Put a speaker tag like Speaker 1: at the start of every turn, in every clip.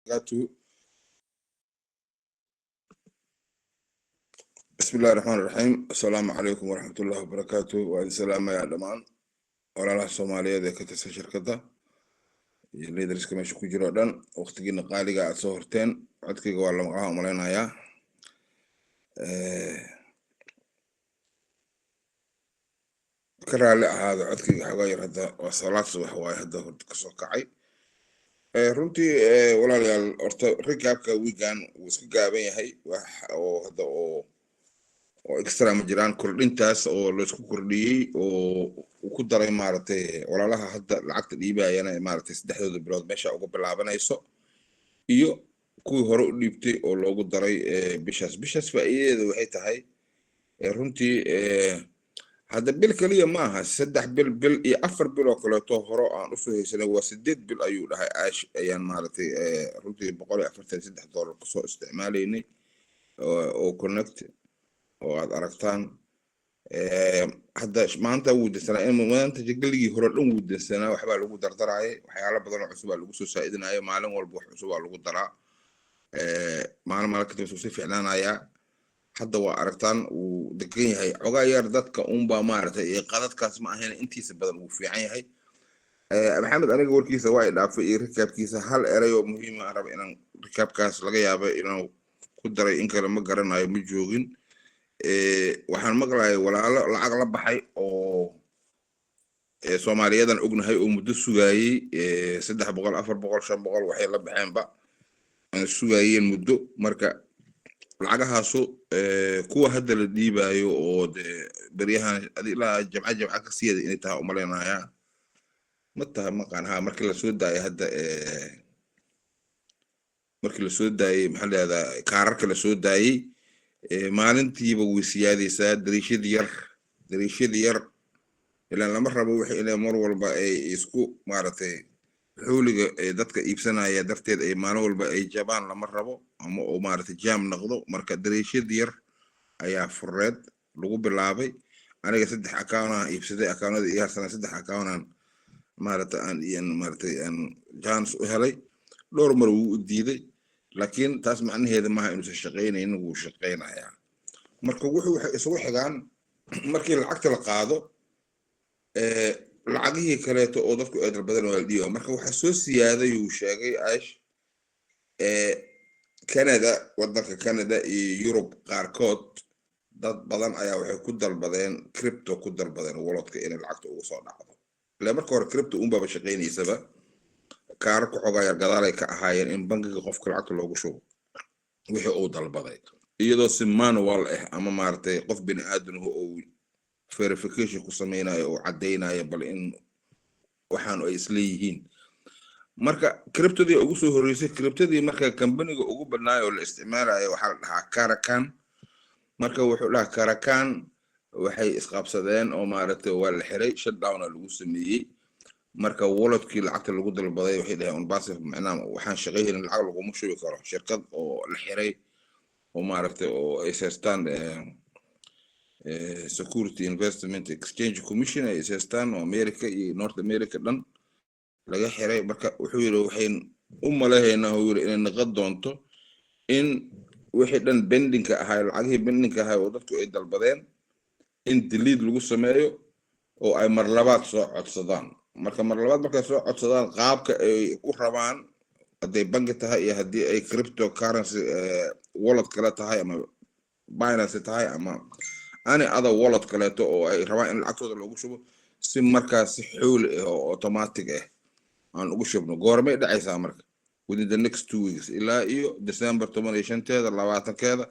Speaker 1: Wabarakaatuh. Bismillahi raxmaan raxiim. Assalaamu calaykum waraxmatullahi wabarakaatuh. Waa idin salaamayaa dhammaan walaalaha Soomaaliyeed ee ka tirsan shirkadda iyo leaderska meesha ku jira oo dhan. Waqtigiina qaaliga aad soo horteen. Codkayga waa la maqlaha umalaynayaa. Ka raalli ahaada codkayga xoogaa yar, hadda waa salaad subax waaye, hadda horta kasoo kacay. Runtii walaalayaal, horta recapka weekan wuu iska gaaban yahay, wax oo hadda oo extra ma jiraan. Kordhintaas oo laisku kordhiyey oo uu ku daray maaragtay walaalaha hadda lacagta dhiibayana, maaragtay 3dooda bilood meesha uga bilaabanayso, iyo kuwii hore u dhiibtay oo loogu daray bishaas. Bishaas faa'iidadeeda waxay tahay runtii hadda bil keliya maaha, 3 bil, bil iyo 4 bil oo kaleeto hore aan usoo haysanay, waa 8 bil ayuu dhahay Ash ayaan maaragtay runtii $143 kusoo isticmaalaynay oo Connect oo aad aragtaan. Hadda maanta wuu dansanaa, in maanta geligii hore dhan wuu dansanaa, waxbaa lagu dardaraayay, waxyaalo badan oo cusub baa lagu soo saa'idinaya. Maalin walba wax cusub baa lagu daraa, maalin maalin kadib suu sii fiicnaanayaa. Hadda waa aragtaan, wuu degan yahay xogaa yar. Dadka unbaa maaragtay iyo qadadkaas ma ahayn, intiisa badan wuu fiican yahay. Maxamed aniga warkiisa waa i dhaafay iyo recapkiisa. Hal eray oo muhiim ah raba inaan recapkaas laga yaabo inuu ku daray, in kale ma garanayo, ma joogin. Waxaan maqlayay walaalo lacag la baxay oo Soomaaliyadan ognahay oo muddo sugaayey, 300, 400, 500 waxay la baxeenba aan sugaayeen muddo. Marka lacagahaasu kuwa hadda la dhiibayo oo dee beryahan adi ilaa jamca jamca ka siiyada inay tahay umalaynayaa, ma taha maqaan ha. Markii lasoo daayay hadda, markii lasoo daayey, maxaa la yihahdaa, kaararka lasoo daayey, maalintiiba way siyaadaysaa dariishad yar, dariishad yar. Ilaan lama rabo wixii inay mar walba ay isku maaragtay xuuliga ee dadka iibsanaya darteed ay maalin walba ay jabaan, lama rabo ama uu maaragtay jam noqdo. Marka dariishad yar ayaa fureed lagu bilaabay. Aniga saddex account aan iibsaday, accountada ii harsanaa saddex account aan maaragtay aan iyan maaragtay aan chance u helay. Dhowr mar wuu u diiday, laakiin taas macnaheeda maaha inuusan shaqaynaynin, wuu shaqaynayaa. Marka wuxuu waxay isugu xigaan markii lacagta la qaado, lacagihii kaleeto oo dadku ay dalbadan waa la dhiiba. Marka waxaa soo siyaaday uu sheegay Ash, Canada, wadanka Canada iyo Yurub qaarkood dad badan ayaa waxay ku dalbadeen crypto, ku dalbadeen walletka inay lacagta ugu soo dhacdo. Ile marka hore crypto unbaba shaqaynaysaba, kaararka xoogaa yar gadaalay ka ahaayeen in bangiga qofka lacagta loogu shubo wixii uu dalbaday, iyadoo si manual ah ama maaragtay qof bini aadamhu uu verification ku sameynayo oo caddaynayo bal in waxaan ay isleeyihiin. Marka cryptadii ugu soo horreysay, cryptadii marka kambaniga ugu badnaayo oo la isticmaalayo waxaa la dhahaa Kraken. Marka wuxuu dhahaa Kraken waxay isqabsadeen oo maaragtay waa la xiray, shutdowna lagu sameeyey. Marka walletkii lacagta lagu dalbaday waxay dhaheen ONPASSIVE macnaha waxaan shaqaynin, lacag laguma shubi karo shirkad oo la xiray oo maaragtay oo ay haystaan Security Investment Exchange Commission ay haystaan oo America iyo North America dhan laga xiray. Marka wuxuu yidhi waxayn u malahaynaa, uu yidhi, inay noqon doonto in wixii dhan pendingka ahaa, lacagihii pendingka ahaa oo dadku ay dalbadeen, in delete lagu sameeyo oo ay mar labaad soo codsadaan. Marka mar labaad markay soo codsadaan, qaabka ay ku rabaan, hadday bangi tahay iyo haddii ay cryptocurrency wallet kale tahay ama Binance tahay ama any other wallet kaleeto oo ay rabaan in lacagtooda loogu shubo, si markaas si xooli ah oo automatic ah aan ugu shubno. Goormay dhacaysaa? Marka within the next 2 weeks ilaa iyo December 15-teeda, 20-keeda.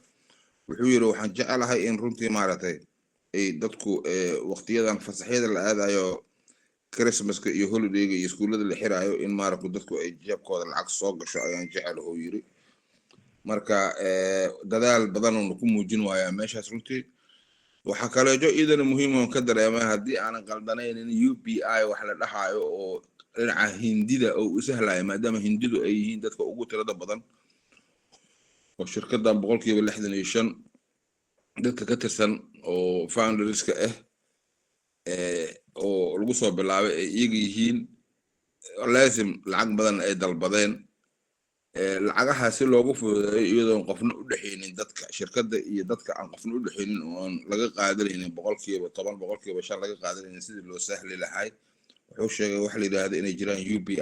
Speaker 1: Wuxuu yidhi waxaan jecelahay in runtii maaragtay ay dadku waqtiyadan fasaxyada la aadayo, Christmaska iyo holidayga iyo iskuullada la xiraayo, in maaragta dadku ay jeebkooda lacag soo gasho ayaan jecel, uu yidhi. Marka dadaal badan uuna ku muujin waayaa meeshaas. Runtii waxaa kaleejo iyadana muhiim oon ka dareemay, haddii aanan qaldanayn, in UPI wax la dhahayo oo dhinaca Hindida oo u sahlaya, maadaama Hindidu ay yihiin dadka ugu tirada badan oo shirkadan 65% dadka ka tirsan oo founderska ah oo lagu soo bilaabay ay iyaga yihiin, laasim lacag badan ay dalbadeen. Lacagaha si loogu fududeeyo iyadoon qofna u dhexaynin, dadka shirkadda iyo dadka aan qofna u dhexaynin oo aan laga qaadanaynin 10%, 5% laga qaadanaynin, sidii loo sahli lahay. Wuxuu sheegay waxa la yidhaahda inay jiraan UPI,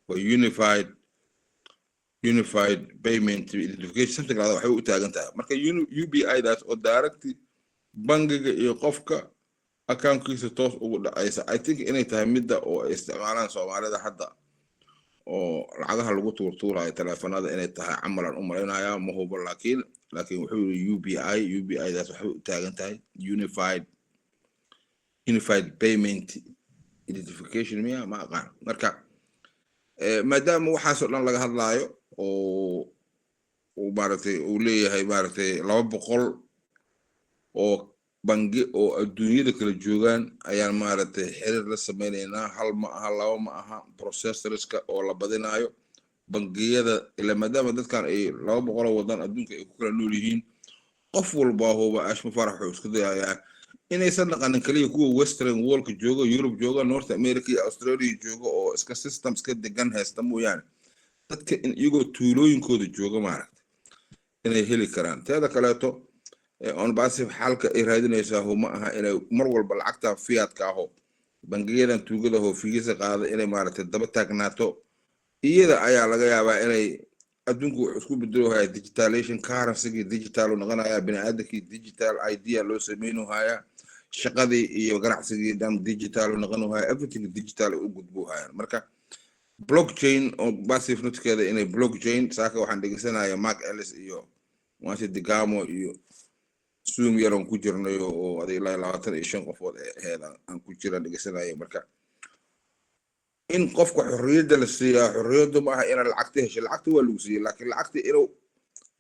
Speaker 1: waa unified payment identification, something like that waxay u taagan tahay. Marka UPI daas oo direct bangiga iyo qofka accountkiisa toos ugu dhacaysa, I think inay tahay midda oo ay isticmaalaan Soomaalida hadda oo lacagaha lagu tuurtuurayo teleefanada inay tahay camalan u malaynayaa, ma hubo. Laakiin wuxuu yiri UPI. UPI daas waxay u taagan tahay unified payment identification miya, ma aqaan. Marka maadaama waxaasoo dhan laga hadlaayo oo uu maaragtay uu leeyahay maaragtay 200 oo bangi oo adduunyada kala joogaan ayaan maaragtay xiriir la sameynaynaa. Hal ma aha, laba ma aha, processorska oo la badinaayo bangiyada ila maadaama dadkan ay 200 oo wadan adduunka ay ku kala nool yihiin, qof walba huba Ash Mufareh wuxuu isku dayayaa inaysan dhaqanin kaliya kuwa Western worldka jooga, Europe jooga, North America iyo Australia jooga oo iska system iska degan haysta mooyaane, dadka in iyagoo tuulooyinkooda jooga maaragtay inay heli karaan. Teeda kaleeto, ONPASSIVE xalka ay raadinaysaa ma aha inay mar walba lacagta fiatka aho bangiyadan tuugada hoo fiigisa qaada inay maaragtay daba taagnaato. Iyada ayaa laga yaabaa inay adduunku wuxuu isku bedelohaya digitalization, currencygii digital u noqonaya, biniaadamkii digital idea loo sameynuhaya, shaqadii iyo ganacsigii dhan digital u noqonuhaya, everything digital ay u gudbuhayaan. Marka blockchain ONPASSIVE nutkeeda inay blockchain. Saaka waxaan dhegeysanaya Mark Ellis iyo Masi Digamo iyo Zoom yaroon ku jirnay oo adig ilaa 25 qofood ee aheyd aan ku jiraan dhegeysanaya. Marka in qofka xorriyadda la siiyaa, xorriyaddu ma aha inaad lacagta hesho. Lacagta waa lagu siiyey, laakiin lacagta inuu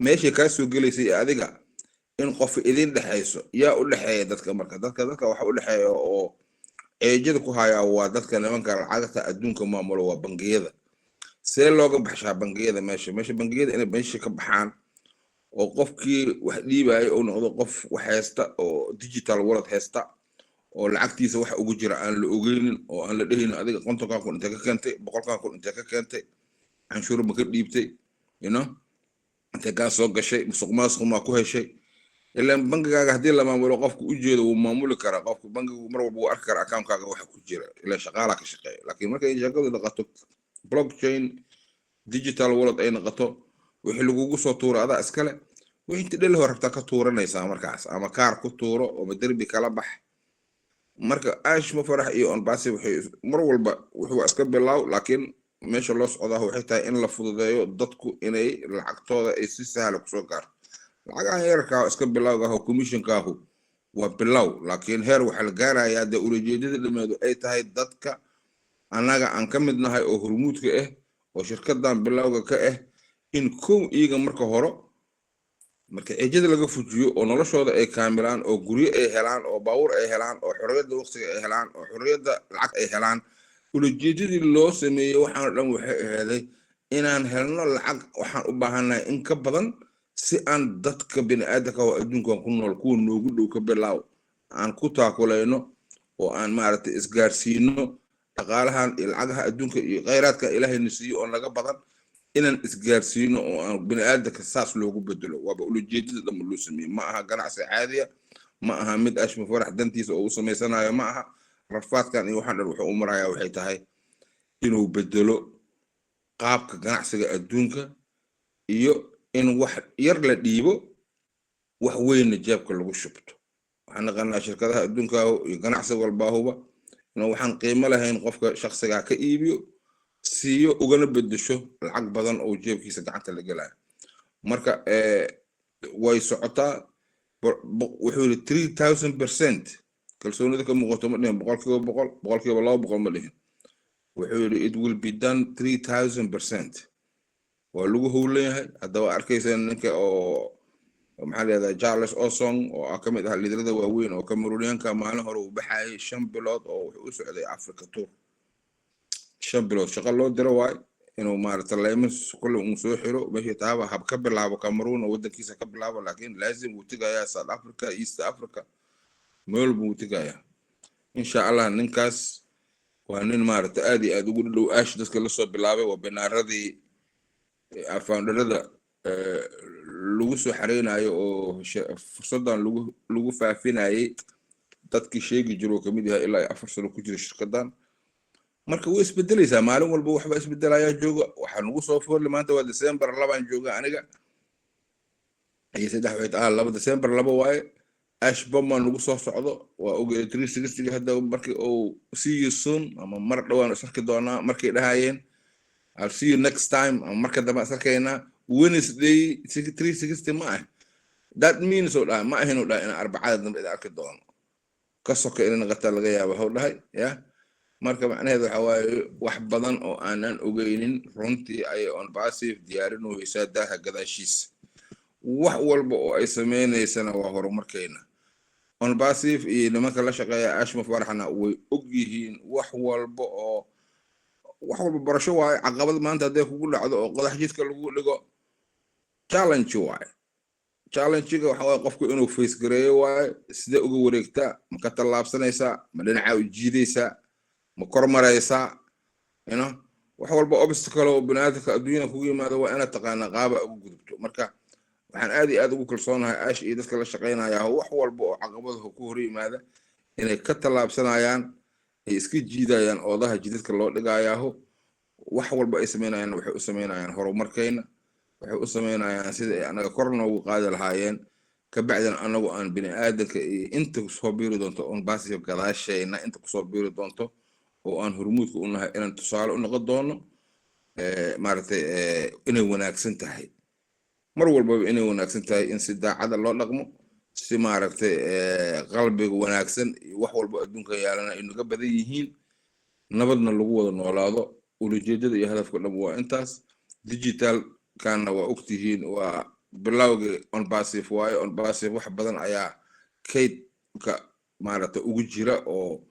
Speaker 1: meeshay kaa soo gelaysay adiga in qof idin dhexayso. Yaa u dhexeeya dadka? Marka dadka waxa u dhexeeya oo ceejada ku hayaa waa dadka nimanka lacagta adduunka maamulo, waa bangiyada. See looga baxshaa bangiyada meesha? Bangiyada inay meesha ka baxaan oo qofkii wax dhiibaya uu noqdo qof wax haysta oo digital wallet haysta oo lacagtiisa wax ugu jira aan la ogeynin oo aan la dhehaynin adiga 50,000 intee ka keentay, 100,000 intee ka keentay, canshuur ma ka dhiibtay, intee kaa soo gashay, musuq maasuq maa ku heshay? Ilaan bangigaaga haddii la maamulo, qofku u jeedo wuu maamuli karaa. Qofku bangigu mar walba wuu arki karaa accountkaaga waxa ku jira, ilaa shaqaalaa ka shaqeeya. Laakiin markay shaqadu noqoto blockchain, digital wallet ay noqoto, wixii lagugu soo tuuro adaa iskale, wixii inta dheli hor rabtaa ka tuuranaysaa markaas, ama kaar ku tuuro ama derbi kala bax. Marka Ash Mufareh iyo ONPASSIVE waxay mar walba wuxuu iska bilaaw, laakiin meesha loo socdaa waxay tahay in la fududeeyo dadku inay lacagtooda ay si sahla kusoo gaarto. Lacagahan yararkaa iska bilowgaho, commissionkaahu waa bilow, laakiin heer waxaa la gaarayaa dee ulajeedada dhameedu ay tahay dadka annaga aan ka mid nahay oo hormuudka ah oo shirkadan bilowga ka ah in kow iyaga marka hore marka ceejada laga fujiyo oo noloshooda ay kaamilaan oo guryo ay helaan oo baabuur ay helaan oo xorriyadda waqtiga ay helaan oo xorriyadda lacag ay helaan. Ulajeedadii loo sameeyey waxaan o dhan waxay aheeday inaan helno lacag waxaan u baahannahay in ka badan, si aan dadka bini'aadanka oo adduunkan ku nool, kuwa noogu dhow ka bilaaw, aan ku taakulayno oo aan maaragtay isgaarsiino dhaqaalahan iyo lacagaha adduunka iyo khayraadka Ilaahayna siiyo oo naga badan, inaan isgaarsiino oo aan bini'aadanka saas loogu bedelo. Waaba ulajeedada dhanba loo sameeyey. Ma aha ganacsi caadiya, ma aha mid Ash Mufareh dantiisa oo u samaysanayo, ma aha. Rafaadkan iyo waxaan dhan wuxuu u marayaa waxay tahay inuu bedelo qaabka ganacsiga adduunka iyo in wax yar la dhiibo, wax weynna jeebka lagu shubto. Waxaan naqanaa shirkadaha adduunkaahu iyo ganacsi walbaahuba inuu waxaan qiimo lahayn qofka shaksigaa ka iibiyo, siiyo, ugana bedesho lacag badan oo jeebkiisa gacanta la gelayo. Marka way socotaa. Wuxuu yidhi 3000%. Kalsoonida ka muuqato ma dhihin 100%, 200% ma dhihin. Wuxuu yidhi it will be done 3000%. Waa lagu howlan yahay. Haddaba arkaysa ninka oo maxaa la yihahdaa, Charles Osong, oo ah kamid ah liderada waaweyn oo Cameroonianka, maalin hore uu baxayay 5 bilood oo wuxuu u socday Africa tour. 5 bilood shaqo loo diro waay, inuu maaragta laymas kulle uu soo xiro meeshii taaba hab ka bilaabo Cameroon oo waddankiisa ka bilaabo, laakiin laazim wuu tegayaa South Africa, East Africa, meel buu tegayaa insha Allah. Ninkaas waa nin maaragta aad iyo aad ugu dhow Ash, dadka lasoo bilaabay waa binaaradii. Founderada lagu soo xareynayo oo fursaddan lagu faafinayay dadkii sheegi jiro kamid yahay, ilaa 4 sano ku jira shirkaddan. Marka way isbedelaysaa, maalin walba waxba isbedelayaa jooga. Waxaa nagu soo foorli, maanta waa December 2-aan jooga aniga iyo saddex waxay tahay 2 December 2 waaye. Ash Bowman nagu soo socdo, waa ogey 360 hadda markii uu "see you soon" ama "mar dhowaan is arki doonaa" markay dhahayeen, "I'll see you next time" ama "marka dambe is arkaynaa", Wednesday 360 ma ah. That means oo dhahay ma ahin uu dhahay inaan Arbacada dambe ida arki doono, ka soka inay noqotaa laga yaaba hau dhahay ya. Marka macnaheedu waxa waaye wax badan oo aanan ogeynin runtii ayay ONPASSIVE diyaarinaysaa daaha gadaashiisa. Wax walba oo ay sameynaysana waa horumarkeena. ONPASSIVE iyo nimanka la shaqeeya, Ash Mufarehna, way og yihiin wax walba oo wax walba barasho waaye. Caqabad maanta hadday kugu dhacdo oo qodax jidka lagu dhigo, challenge waaye. Challenge-ga waxa waaye qofku inuu face gareeyo waaye. Sidee uga wareegtaa? Ma ka tallaabsanaysaa? Ma dhinaca u jiidaysaa? Ma kor maraysaa? Wax walba obstacle oo biniaadamka adduunyada kugu yimaado waa inaad taqaanaa qaaba ugu gudubto. Marka waxaan aad iyo aad ugu kalsoonahay Ash iyo dadka la shaqeynaya wax walba oo caqabadaha ku hor yimaada inay ka tallaabsanayaan, ay iska jiidayaan oodaha jidadka loo dhigayaaho. Wax walba ay sameynayaan waxay u sameynayaan horumarkayna, waxay u sameynayaan sida ay anaga kor noogu qaadi lahaayeen, kabacdina anagu aan bini aadanka iyo inta kusoo biiri doonto ONPASSIVE gadaashayna, inta kusoo biiri doonto oo aan hormuudka u nahay, inaan tusaale u noqon doono, maaragtay, inay wanaagsan tahay mar walbaba, inay wanaagsan tahay in si daacada loo dhaqmo, si maaragtay qalbiga wanaagsan iyo wax walba adduunka yaalana ay naga badan yihiin, nabadna lagu wada noolaado. Ulajeedada iyo hadafka dhan waa intaas. Digitalkana waa ogtihiin, waa bilowgii ONPASSIVE waaye. ONPASSIVE wax badan ayaa kaydka maaragtay ugu jira oo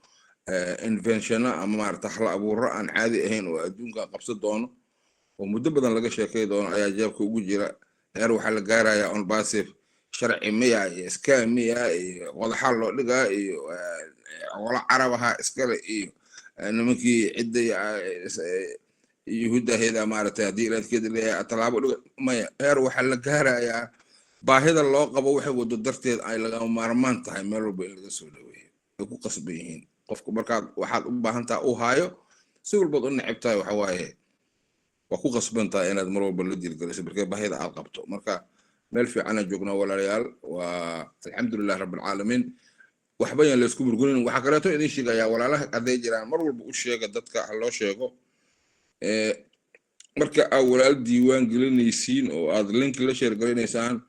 Speaker 1: inventiono ama maaragta hal abuuro aan caadi ahayn oo adduunka qabsan doono oo muddo badan laga sheekay doono ayaa jeebka ugu jira. Heer waxaa la gaarayaa ONPASSIVE sharci miya iyo scam miya iyo qodaxa loo dhigaa iyo qolo Carab ahaa iskale iyo nimankii cidda Yuhuudda maaragtay, haddii ilaadkeeda leeyahay tallaabo dhiga maya. Heer waxaa la gaarayaa baahida loo qabo waxay wado darteed ay lagama maarmaan tahay meel walba in laga soo dhaweeyo, ay ku qasban yihiin. Qofku markaad waxaad u baahan taha u haayo, si walbaad u neceb tahay, waxa waaye waa ku qasban tahay inaad mar walba la diilgeliso markee baahida aad qabto. Marka meel fiicanaan joognaa, walaalayaal, waa alxamdulilah rabbilcaalamiin. Waxba yaan laysku murgunin. Waxaa kaleeto idin sheegayaa, walaalaha hadday jiraan, mar walba u sheega dadka, ha loo sheego, marka aad walaal diiwaan gelinaysiin oo aad link la share garinaysaan,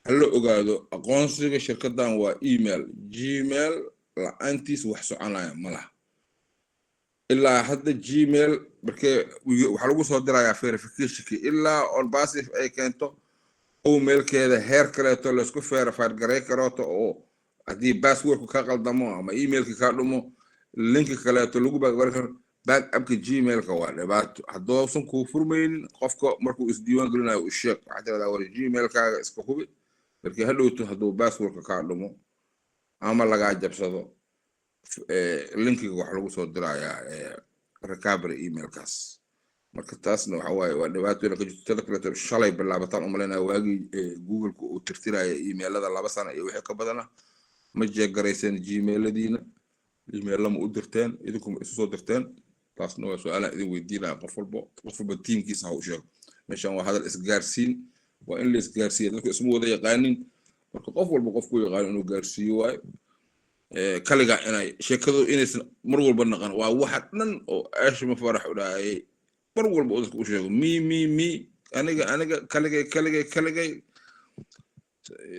Speaker 1: ha la ogaado aqoonsiga shirkaddan waa email. Gmail la-aantiis wax soconaya ma laha ilaa hadda. Gmail markee waxaa lagu soo dirayaa verificationki ilaa ONPASSIVE ay keento emailkeeda heer kaleeto laysku verified garay karooto, oo haddii passwordku ka qaldamo ama emailka ka dhumo, linki kaleeto lagu back karo. Backupka Gmailka waa dhibaato hadduusan kuu furmaynin. Qofka markuu isdiiwaan gelinayo u sheeg, waxaa tiradaa, "War Gmailkaaga iska hubi." Markii hadhowto hadduu passwordka kaa dhumo ama lagaa jabsado, linkiga waxa lagu soo dirayaa recovery emailkaas. Marka taasna waxa waaye waa dhibaato weyn ka jirto. Tada kaleeto shalay bilaabataan umalaynaya waagii Google-ka uu tirtiraya emailada 2 sano iyo wixii ka badana. Ma jeegarayseen Gmailadiina? Emailla ma u dirteen? Idinku ma isu soo dirteen? Taasna waa su-aalaan idin weydiinaya. Qof walba tiimkiisa ha u sheego. Meeshan waa hadal isgaarsiin, waa in la isgaarsiiya. Dadku isma wada yaqaanin, marka qof walba qofku yaqaano inuu gaarsiiyo waayo. Kaliga inay sheekadu inaysan mar walba naqan waa waxa dhan oo Ash Mufareh u dhahayay mar walba oo dadka u sheego mi mi mi aniga aniga kaligay kaligay kaligay.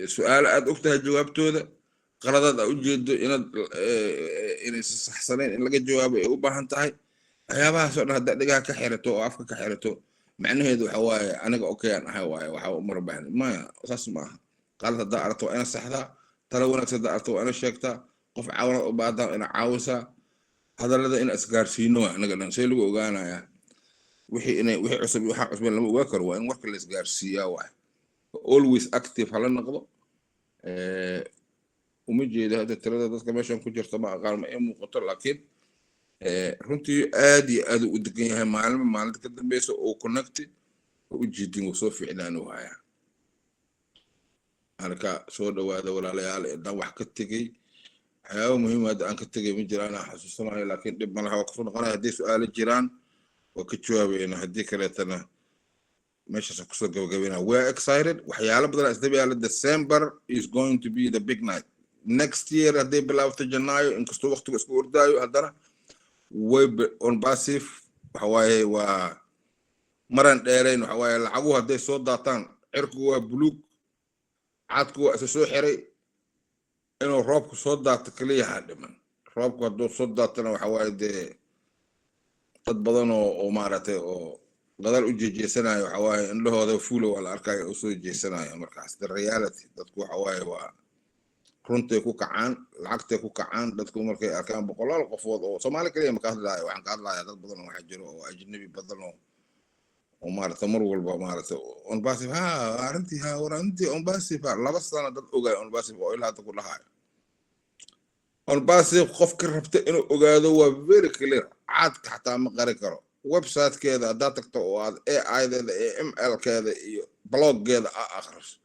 Speaker 1: Su-aalo aad ogtahay jawaabtooda, qaladaad aa ujeedo inaad inaysan saxsanayn in laga jawaabo ay u baahan tahay, waxyaabahaas oo dhan haddaad dhegaha ka xirato oo afka ka xirato, macnaheedu waxa waaye aniga okay aan ahay waaye, waxa umar baahna maya. Saas ma aha. Qalad haddaa aragto waa inaad saxdaa, talo wanaagsan haddaa aragto waa inaad sheegtaa, qof caawinaad u baahataa waa inaad caawisaa. Hadallada in isgaarsiino waa anaga dhan. See lagu ogaanayaa wixii inay wixii cusub iyo waxaa cusub lama ogaa karo? Waa in warka la isgaarsiiyaa waay. Always active hala noqdo. Uma jeedo hadda tirada dadka meeshan ku jirta, ma aqaan, ma ii muuqato, laakiin runtii aad iyo aad u degan yahay maalinba maalinta ka dambeysa oo connected. Oo u jiidin wuu soo fiicnaanu hayaa. Marka soo dhawaada, walaalayaal. Haddaan wax ka tegey, waxyaaba muhiim hadda aan ka tegay ma jiraan aan xasuusanayo, laakiin dhib malaha, waa kusoo noqonaya. Haddii su-aalo jiraan waa ka jawaabayna, haddii kaleetana meeshaas kusoo gabagabayna. We are excited. Waxyaalo badan isdaba yaala. December is going to be the big night next year hadday bilaabto Janaayo. Inkastoo waqtigu isku ordaayo, haddana way ONPASSIVE waxa waaye waa maran dheerayn. Waxa waaye lacaguhu hadday soo daataan, cirku waa buluug, cadku waa isa soo xiray, inuu roobku soo daato keliya ha dhiman. Roobku hadduu soo daatona, waxa waaye dee dad badan oo maaragtay oo gadaal u jeejeesanayo, waxa waaye indhahooda fuula waa la arkaya oo soo jeesanaya. Markaas the reality, dadku waxa waaye waa runtay ku kacaan, lacagtay ku kacaan. Dadku markay arkaan boqolaal qofood oo Soomaali kaliya ma ka hadlaayo, waxaan ka hadlayaa dad badan oo waxaa jiro oo ajnabi badan oo maaragtay mar walba maaragtay ONPASSIVE ha arrintii ha war arrintii ONPASSIVE ha 2 sano dad ogaay ONPASSIVE oo ilaa hadda ku dhahayo ONPASSIVE. Qofka rabta inuu ogaado waa very clear, caadka xataa ma qari karo. Websitekeeda haddaad tagto oo aad AI-deeda iyo ML-keeda iyo bloggeeda aa akhriso,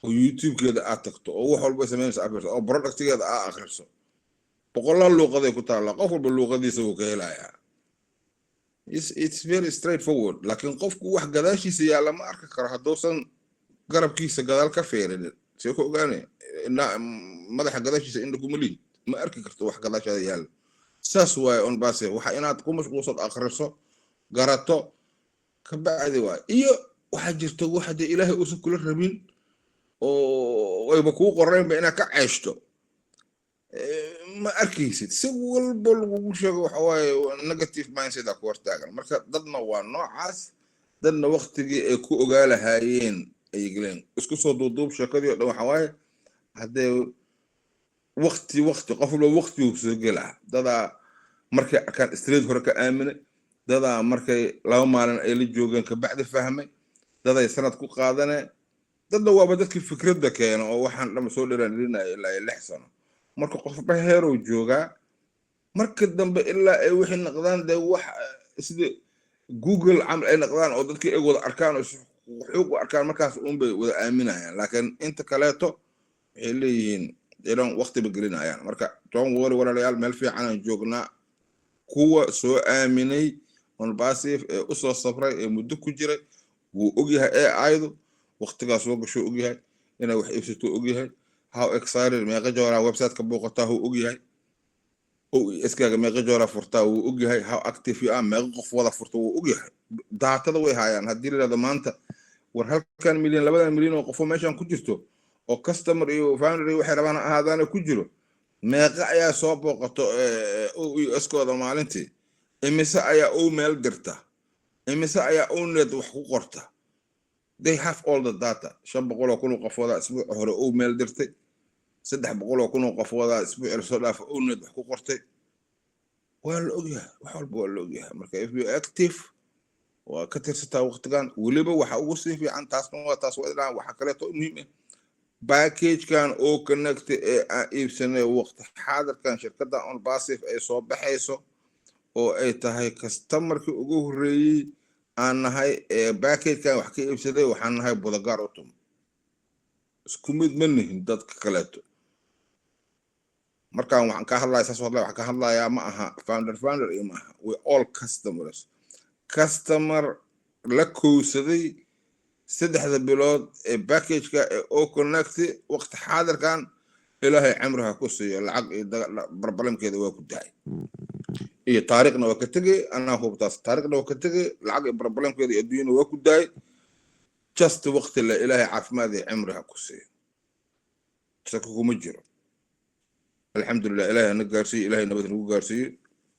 Speaker 1: oo YouTube-keeda aad tagto, oo wax walba samaynaysa akhriso, oo productgeeda aa akhriso, boqolaal luuqaday ku taallaa, qof walba luuqadiisa wuu ka helayaa. It's very straightforward, laakiin qofku wax gadaashiisa yaalla ma arki karo hadduusan garabkiisa gadaal ka feerinin. See ku ogaane? Madaxa gadaashiisa indha kuma lihid, ma arki karto wax gadaashaada yaalla. Saas waaye ONPASSIVE. Waxa inaad ku mashquulsad, akhriso, garato, ka bacdi waay. Iyo waxaa jirta waxa dee Ilaahay uusan kula rabin oo wayba kuu qoraynba inaad ka ceeshto, ma arkaysid. Si walba lagugu sheego, waxa waaye negative mindset aa ku hortaagan. Marka dadna waa noocaas, dadna waktigii ay ku ogaa lahaayeen ayay geleen. Isku soo duuduub sheekadii o dhan, waxa waaye haddee wakti qof walba waktiguu soo gelaa. Dadaa markay arkaan street hore ka aaminay, dadaa markay 2 maalin ay la joogeen kabacdi fahmay, daday sanad ku qaadane, dadna waaba dadkii fikradda keena oo waxaan dhama soo dhiraandhirinaya ilaa iyo 6 sano. Marka qofba heerow joogaa. Marka dambe ilaa ay wixii naqdaan dee wax sida Google camal ay naqdaan oo dadkii ay wada arkaan oo xuquuq u arkaan, markaas uunbay wada aaminayaan. Laakiin inta kaleeto waxay leeyihiin idan waqtiba gelinayaan. Marka don't worry, walaalayaal, meel fiicanaan joognaa. Kuwa soo aaminay ONPASSIVE ee usoo safray ee muddo ku jiray wuu ogyahay AI-du waqtigaa soo gashuu ogyahay, inay wax iibsato ogyahay, how excited, meeqa jooraa website ka booqataa wuu ogyahay, OES-kaaga meeqa jooraa furtaa wuu ogyahay, how active you are, meeqa qof wada furta wuu ogyahay. Daatada way haayaan. Haddii la yidhahdo maanta, war halkan milyan, 2dan milyan oo qofo meeshan ku jirto oo customer iyo founder waxay rabaan ha ahaadaana ku jiro, meeqa ayaa soo booqato OES-kooda maalintii, imise ayaa o meel dirta, imise ayaa onet wax ku qorta, they have all the data. 500,000 oo qofoodaa isbuuca hore o meel dirtay, 300,000 oo qofoodaa isbuuci lasoo dhaafa onet wax ku qortay. Waa la ogyahay, wax walba waa la ogyahay. Marka if you active, waa ka tirsataa waqtigan. Weliba waxa ugu sii fiican, taasna waa taas waa dhan. Waxa kaleeto muhiim ah, packagekan oo connect ee aan iibsanay waqti xaadirkan shirkadda ONPASSIVE ay soo baxayso oo ay tahay customerkii ugu horreeyey aan nahay ee packagekan wax ka iibsaday, waxaan nahay budagaar u tum. Isku mid ma nihin dadka kaleeto. Markaan waxaan ka hadlaya saas hadlaya, waxaan ka hadlayaa ma aha founder iyo ma aha. We all customers, customer la kowsaday 3da bilood ee packageka ee o connect waqti xaadirkan. Ilaahay camriha ku siiyo, lacag iyo barbalamkeeda waa ku dahay iyo taariikhna waa ka tegay. Anaa hubtaas, taariikhna waa ka tegay, lacag iyo barbalamkeeda iyo adduunyana waa ku dahay. Just waqti le Ilaahay caafimaad iyo cimri ha ku siiyo, saka kuma jiro. Alxamdulilah, Ilaahay hana gaarsiiyo, Ilaahay nabad nagu gaarsiiyo.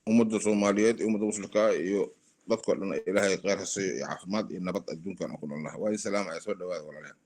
Speaker 1: Ummadda Soomaaliyeed iyo ummadda Muslimka iyo dadkoo dhan Ilaahay kheyr ha siiyo iyo caafimaad iyo nabad adduunkan aan ku noolnahay. Waa idin salaamaya, soo dhawaada, walaalayaal.